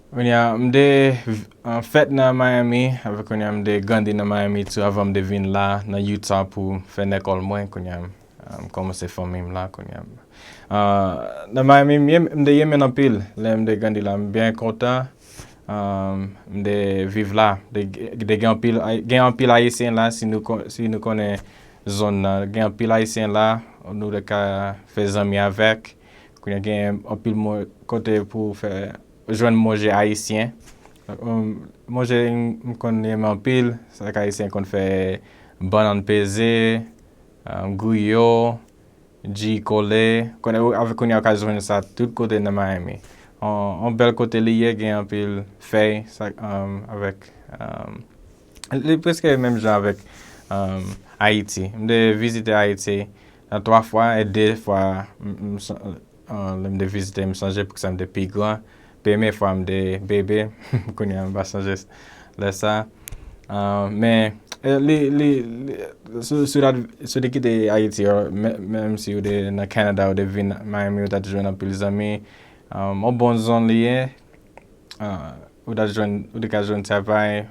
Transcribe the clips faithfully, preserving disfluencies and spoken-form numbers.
Kounye a, m te, uh, fèt nan Miami, avè kounye a, m te grandi nan Miami tou, avan m te vin la, nan Utah pou fè lekòl mwen, kounye a, uh, m kòmanse fanmi m la, kounye a. Uh, nan Miami, m ye- m te renmen anpil, lè m te grandi la, m byen kontan, um, m te viv la, te, te gen anpil, gen anpil Ayisyen la, si nou, kon- si nou konnen zòn nan, gen anpil Ayisyen la, nou te ka fè zanmi avèk, kounye a gen anpil mo- kote pou fè jwenn manje ayisyen. Um, manje m konn renmen anpil, sa k ayisyen konn fè bannann peze, um, griyo, dji kole. Konnen ou- avèk kounye a ou ka jwenn sa tout kote nan Miami. On, on bèl kote li ye, gen anpil fèy, sa, um, avèk, um, li prèske menm jan avèk, um, Ayiti. M te vizite Ayiti nan twa fwa e de fwa m- m- uh, lè m te vizite, m sonje pou sa m te pi gran. Premye fwa m te bebe, kounye a m pa sonje lè sa. Uh, men, eh, li, li, li, si, si w ta- si w te kite Ayiti, uh, men- menm si w te nan Kanada, w te vin Miami, w ta jwenn anpil zanmi. Um, yon bon zòn li ye. Uh, ou ta jwenn, ou te ka jwenn travay,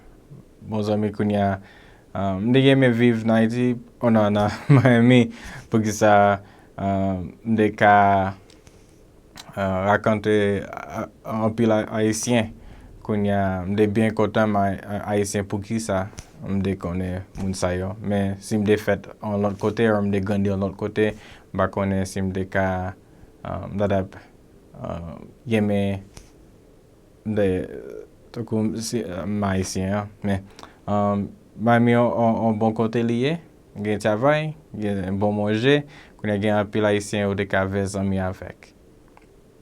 bon zanmi kounye a. Uh, m te renmen viv nan Ayiti, oh non, nan Miami, poukisa, uh, m te ka, uh, rakonte, uh, anpil a- Ayisyen. Kounye a, m te byen kontan, m a- Ayisyen, poukisa m te konnen moun sa yo. Men si m te fèt yon lòt kote, ou m te grandi yon lòt kote, m pa konnen si m te ka, uh, m ta t ap, uh, renmen de, tankou si, uh, m ayisyen an, men, um, Miami yon, yon, yon bon kote li ye, gen travay, gen bon manje, kounye a gen anpil ayisyen ou te ka fè zanmi avèk.